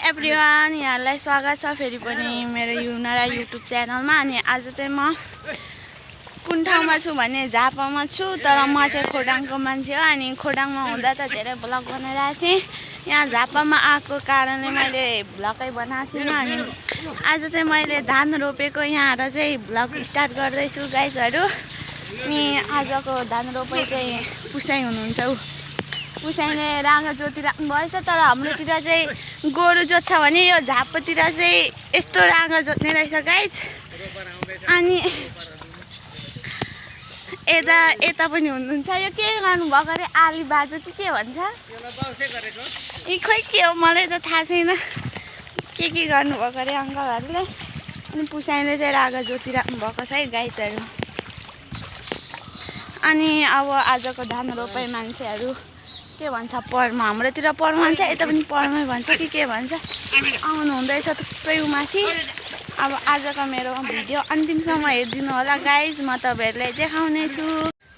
Everyone, यहाँलाई स्वागत छ फेरि पनि मेरो युनारा युट्युब च्यानलमा। अनि आज चाहिँ म कुन ठाउँमा छु भने झापामा छु, तर म चाहिँ खोटाङको मान्छे हो। अनि खोटाङमा हुँदा त धेरै भ्लग बनाइरहेको थिएँ। यहाँ झापामा आएको कारणले मैले भ्लगै बनाएको थिइनँ। अनि आज चाहिँ मैले धान रोपेको यहाँ आएर चाहिँ भ्लग स्टार्ट गर्दैछु गाइजहरू। अनि आजको धान रोपाइ चाहिँ पुसाइ हुनुहुन्छ ऊ पुसाइले राँगा जोतिराख्नु भएछ। तर हाम्रोतिर चाहिँ गोरु जोत्छ भने यो झापातिर चाहिँ यस्तो राँगा जोत्ने रहेछ गाइज। अनि यता पनि हुनुहुन्छ। यो के गर्नुभएको अरे आली बाजु चाहिँ के भन्छ यी खोइ के हो मलाई त थाहा छैन के गर्नुभएको अरे अङ्कलहरूले। अनि पुसाइले चाहिँ राँगा जोतिराख्नु भएको छ है गाइजहरू। अनि अब आजको धान रोपाइ मान्छेहरू के भन्छ परमा, हाम्रोतिर परमा भन्छ, यता पनि परमै भन्छ कि के भन्छ, आउनु हुँदैछ थुप्रै माथि। अब आजको मेरो भिडियो अन्तिमसम्म हेरिदिनु होला गाइज, म तपाईँहरूलाई देखाउने छु।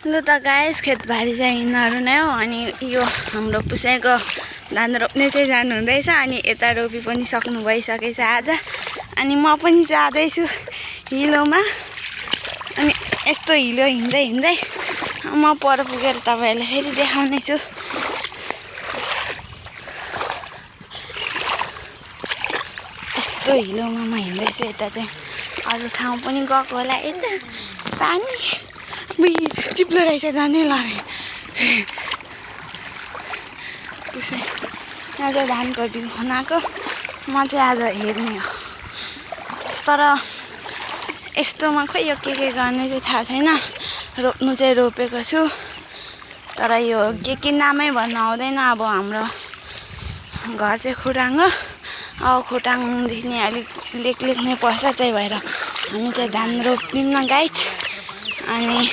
ल त गाइज, खेतबारी चाहिँ यिनीहरू नै हो। अनि यो हाम्रो पुसाइको धान रोप्ने चाहिँ जानु हुँदैछ। अनि यता रोपी पनि सक्नु भइसकेछ आज। अनि म पनि जाँदैछु हिलोमा। अनि यस्तो हिलो हिँड्दै हिँड्दै म पर पुगेर तपाईँहरूलाई फेरि देखाउने छु। यस्तो हिलोमा म हिँड्दैछु। यता चाहिँ अरू ठाउँ पनि गएको होला। यता पानी चिप्लो रहेछ जानै लगे। यहाँ चाहिँ धानको बिउ खनाएको म चाहिँ आज हेर्ने हो। तर यस्तोमा खोइ यो के गर्ने चाहिँ थाहा छैन। रोप्नु चाहिँ रोपेको छु, तर यो के नामै भन्नु आउँदैन। अब हाम्रो घर चाहिँ खोटाङ हो। अब खोटाङदेखि अलिक लेख्ने पर्छ, त्यही भएर हामी चाहिँ धान रोप्दिनँ गाइज। अनि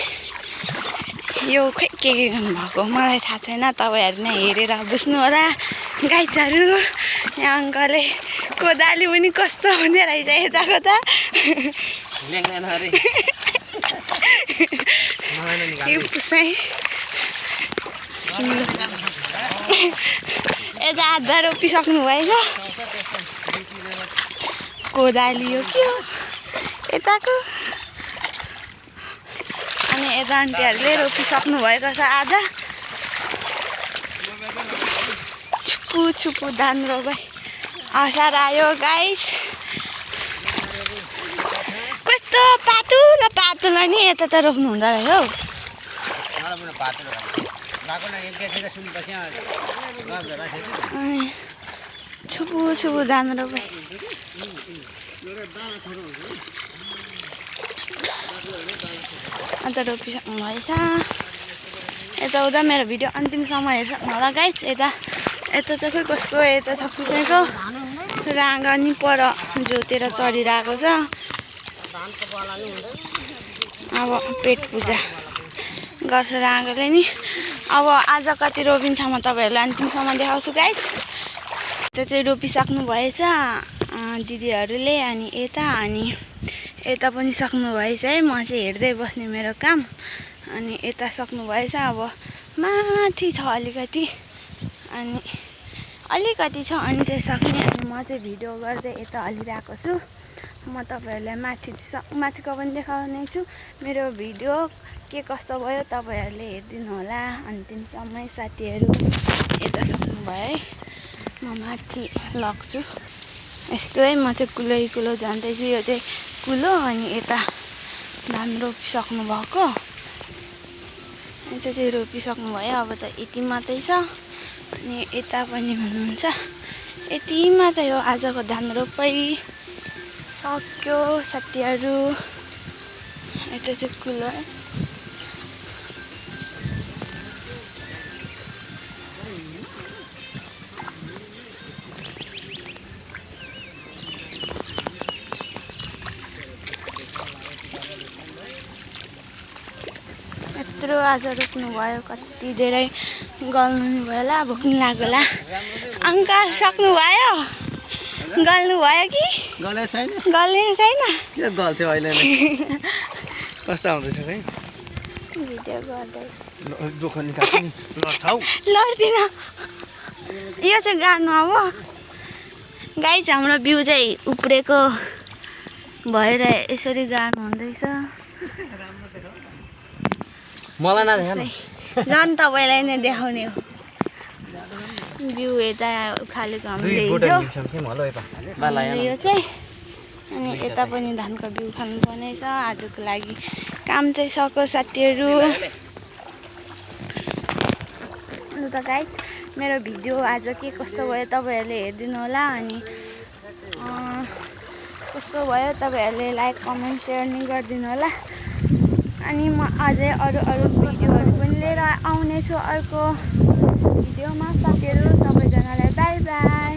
यो खोइ के गर्नुभएको मलाई थाहा छैन, तपाईँहरू नै हेरेर बुझ्नु होला गाइजहरू। यहाँ अङ्कलले कोदाली पनि कस्तो हुँदो रहेछ यताको त। यो पुसाइ यता आधा रोपिसक्नु भएछ कोदाली हो के हो यताको। अनि यता आन्टीहरूले रोपिसक्नु भएको छ आधा। छुपु धान रोपाइ असार आयो गाइस। कस्तो पातुलो नि यता त रोप्नु हुँदो रहेछ हौ। छुपु धान रोपाइ अन्त रोपिसक्नु भएछ। यता उता मेरो भिडियो अन्तिमसम्म हेर्नु होला गाइस। यता चाहिँ खोइ कसको यता छ पुसाइको राँगा नि पर जोतेर चढिरहेको छ। अब पेट पूजा गर्छ राँगाले नि। अब आज कति रोपिन्छ म तपाईँहरूलाई अन्तिमसम्म देखाउँछु गाइस। यता चाहिँ रोपिसक्नु भएछ दिदीहरूले। अनि यता पनि सक्नु भएछ है। म चाहिँ हेर्दै बस्ने मेरो काम। अनि यता सक्नु भएछ। अब माथि छ अलिकति छ अनि चाहिँ सक्ने। अनि म चाहिँ भिडियो गर्दै यता हलिरहेको छु। म तपाईँहरूलाई माथिको पनि देखाउने छु। मेरो भिडियो के कस्तो भयो तपाईँहरूले हेरिदिनु होला अन्तिमसम्म साथीहरू। यता सक्नु भयो है, म माथि लग्छु। यस्तो है, म चाहिँ कुलो जान्दैछु। यो चाहिँ कुलो। अनि यता धान रोपिसक्नु भएको। यता चाहिँ रोपिसक्नु भयो। अब त यति मात्रै छ। अनि यता पनि हुनुहुन्छ। यतिमा चाहिँ हो आजको धान रोपाइ सक्यो साथीहरू। यता चाहिँ कुलो है। यत्रो आज रोप्नु भयो, कति धेरै गल्नु भयो होला, भोक नि लाग्यो होला। अङ्कल सक्नु भयो? गल्नु भयो कि गल्ने छैन? के गल्थ्यो अहिले कस्तो आउँदैछ है भिडियो गर्दैछु। दुःख निकाल्नु लड्छौ? लड्दिन, यो चाहिँ गाड्नु अब गाइस हाम्रो बिउ चाहिँ उब्रेको भएर यसरी गार्नु हुँदैछ। मलाई नदेखाउनु झन् तपाईँलाई नै देखाउने हो। बिउ यता उखालेको हामीले हिजो यो चाहिँ, अनि यता पनि धानको बिउ खानुपर्ने छ। आजको लागि काम चाहिँ सक्यो साथीहरू। अन्त त गाइस मेरो भिडियो आज के कस्तो भयो तपाईँहरूले हेरिदिनु होला। अनि कस्तो भयो तपाईँहरूले लाइक कमेन्ट सेयर नि गरिदिनु होला। अनि म अझै अरू भिडियोहरू पनि लिएर आउनेछु अर्को भिडियोमा। साथीहरू सबैजनालाई बाई बाई।